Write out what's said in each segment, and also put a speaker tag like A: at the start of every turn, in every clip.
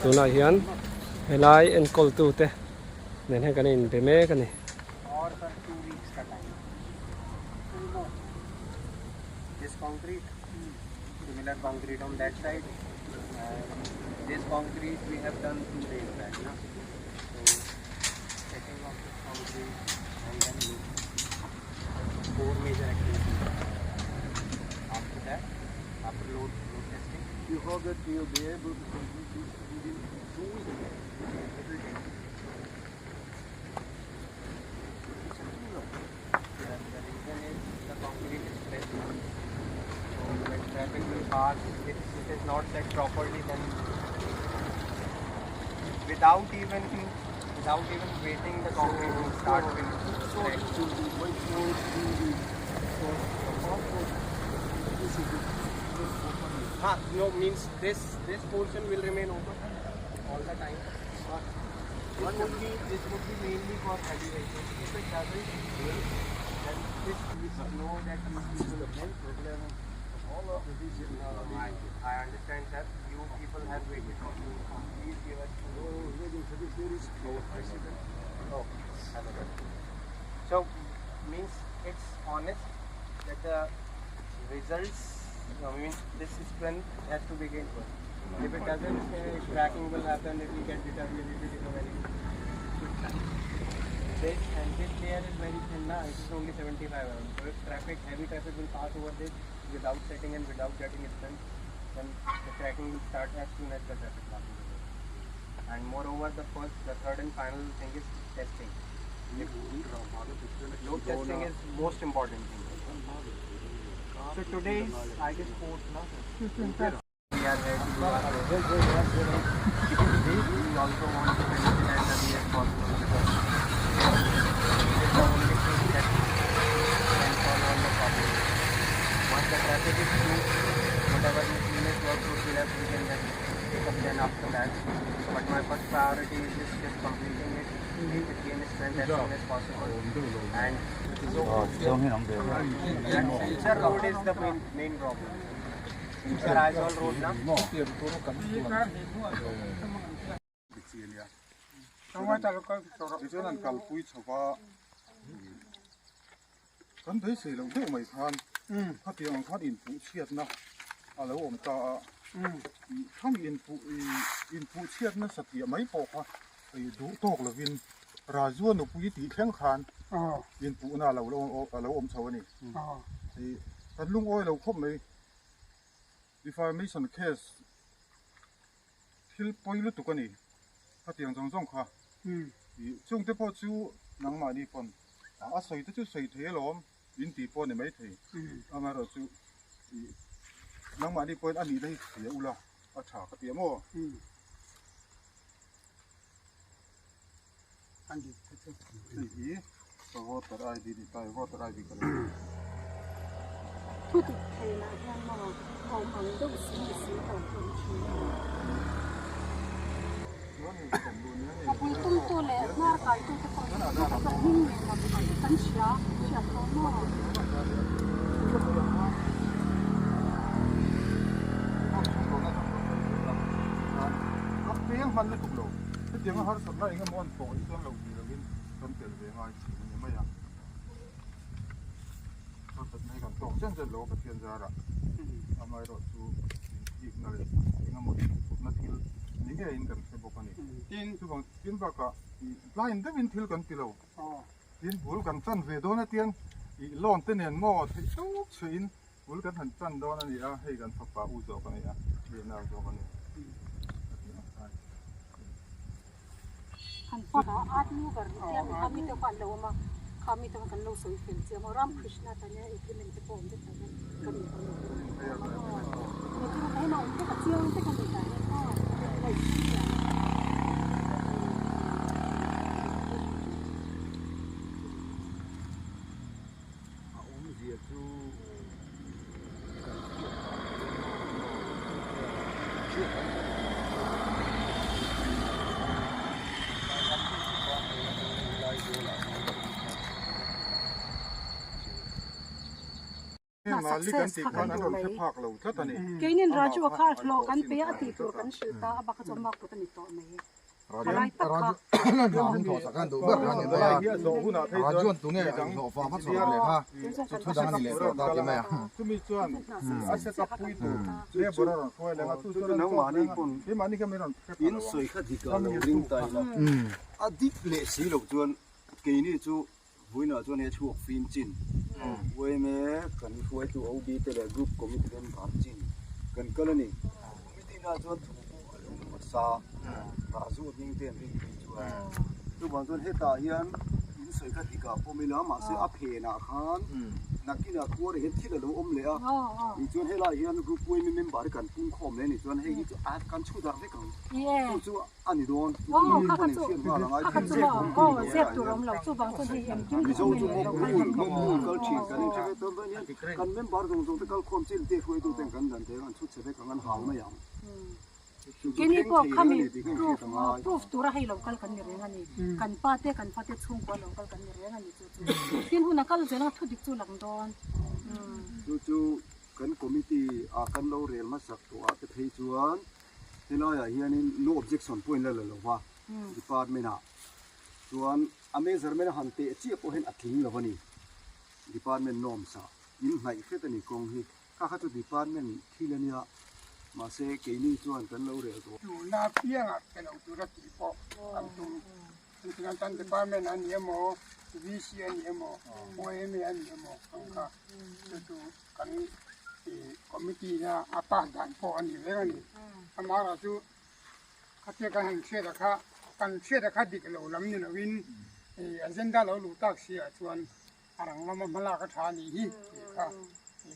A: Tunah hian helai enkawltu te nen hian kan inbe mek a ni.
B: You hope that we will be able to complete this within 2 weeks. It will take.
C: It's a too long. The, the reason is the concrete is fresh. So when traffic will pass, if it is not set properly, then without even without even waiting, the concrete will start will
B: So
C: crack.
B: it will be much more easy for the passport. This is open.
C: Ha, no, means this this portion will remain open all the time. This would be this would be mainly for heavy vehicles. If it doesn't rain, then this we know that these people
B: Problem. All of this is
C: No, no, I understand, sir. You people have waited for too long. Please give us two
B: Oh, waiting for this. There is our president.
C: Oh, hello. So means it's honest that the results. I mean, this strength has to begin first. If it doesn't, cracking will happen. It will get deteriorated in a very quick time. This and this layer is very thin now. It is only 75 mm. So if traffic, heavy traffic will pass over this without setting and without getting strength, then the cracking will start as soon as the traffic passes over. And moreover, the first, the third and final thing is testing. If load testing is most important thing. So today is, I guess, fourth, no? We are here to do our best. We also want to finish it as early as possible because it is the only thing that can solve all the problems. Once the traffic is through, whatever miscellaneous work would be left, we can just pick up then after that. But my first priority is just, just completing it, make it gain strength as soon as possible. And and Silchar Road is the main, main problem. Silchar Aizawl Road na.
B: Tichuan an kalpui chho va, kan beisei loh deuh mai khan khatiang ang khan inpuh chhiatna a lo awm ta a, khami inpuh inpuh chhiatna satliah mai pawh kha duh tawk lovin Rajua nupui tih thleng khan inpuhna a lo awm chho a ni. Kan lungawi lo khawp mai defamation case thil pawi lutuk a ni khatiang zawng zawng kha ih chungte pawh chu nangmahni pawn a sawi te chu sawi thei alawm in tih pawh a ni maithei amaherawh chu ih nangmahni pawhin a nihna hi hria ula a tha ka ti a maw. Hei hi ka voter ID ni ta voter ID ka lo
D: Thu dik thei lah hian maw awm ang deuh si ni si lo chu an thin a ni. A bul tumtu leh hnar kaitu te pawh hi thu tak hming nen lam kan hria hriat tawh maw?
B: A peng hman lutuk lo. Hetianga harsatna eng emaw an tawh hi chuan lo ti lovin kan tel ve ngai thin a ni mai a. Harsatna hi kan tawk chen chen lo a Pathian zarah amaherawh chu inthikna leh eng emaw inthutna thil ni ngeiin kan hre bawk a ni. Chuvang tin bakah ih blind deuhin thil kan ti lo. Tin bul kan chan ve dawn a tian ih loan te nen maw theih tawp chhuahin Bul kan han chan dawn a ni a, hei kan fapa u zawk a ni a, hei nau zawk a ni a ti ang khan.
D: Han pa a art mover ni chiam kha mi te khan lo awm a, kha mi te khan kan lo sawi fel chiam a, Ramkrishna tan hian agreement te pawh awm vek tah hian kan in kan lo awm a maw, tah hian a awm vek a chiang vek a ni tah hian maw ngaihtuah.
B: A awmzia chu kan hriat dan hriat an kan
D: success kha kan duh mai. Keinin Raju a kha hlawh kan pe a a tih tur kan hrilh ta a bak a chu a mak kut a ni tawh mai. Thalai tak kha.
E: A dik leh si loh chuan keini chu Vawiinah chuan he chhuak fim chin yma kan hruaitu OB te leh group committee member chin kan kal a ni. Committee na chuan thu pawh a lum hmasa Raju hming te an rin phei chuan chuvang chuan hetah hian in sawi kha dikah pawm ila mahse a phenah khan nakinah khuar ah hian thil a lo awm leh a tichuan helaiah hian group yma member kan pungkhawm leh a nih chuan hei hi chu a kan chhu darh vek ang chu chu a ni dawn. Mizo chu mob rule mob rule kal thin kan inhre vek dawn dawn hian kan member zawng zawng te kal khawm chin te hruaitu ten kan dan thei ang an chhut chhe vek ang an hau mai ang. Chu chu
D: Keini
E: thleng
D: pawh
E: thei reng a
D: khami
E: ni tih ka
D: proof
E: inhriat a ngai.
D: proof tura hei lo kal kan ni reng a ni. Kan pa te kan fa te chhungkua lo kal kan ni reng a ni chu chu. Tin hun a kal zel anga thu dik chu lang dawn.
E: Chu chu kan committee ah kan lo rel hmasak tawh ah te phei chuan Helaiah hianin no objection pawh in la la lo va, department ah chuan a measurement a han teh chiah pawh hian a tling lo a ni, department norms ah in hnaih hret a ni kawng hi, kha kha chu department thil a nia, mahse keini chuan kan lo rel tawh.
F: Tuna apiangah pe lo tura tih pawh kan tum, engtin tan department a ni emaw, VC a ni emaw, YMA a ni emaw ang kha chu chu kan committee na a pass dan pawh a ni reng a ni. Amaherawh chu khatia kan han hriat a kha kan hriat a kha dik lo lam ni lovin agenda lo luh tak si ah chuan a rang lama hma lak a tha a nih hi tih kha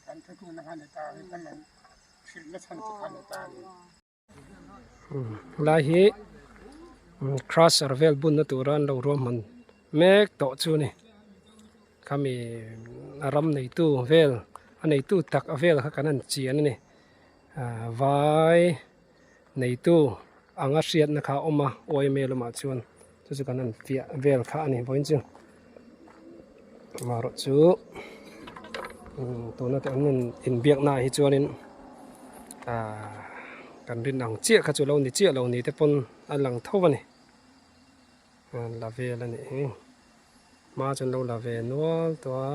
F: kan thuthlukna kha a ni ta a ni kan lo hrilh na chhan che kha a ni ta a ni.
A: Helai hi crusher vel bunna tura an lo ruahman mek tawh chu a ni khami a ram neitu vel a neitu tak a vel kha kan han chian a ni ah vai neitu anga hriatna kha a awm a yma lamah chuan chu chu kan han fiah vel kha a ni vawiin chu amaherawh chu tuna te an inbiakna ah hi chuanin ahh kan rin ang chiah kha chu lo ni chiah lo ni te pawn a lang tho a ni la vel a nih hi hma chuan lo la ve nual tawh a.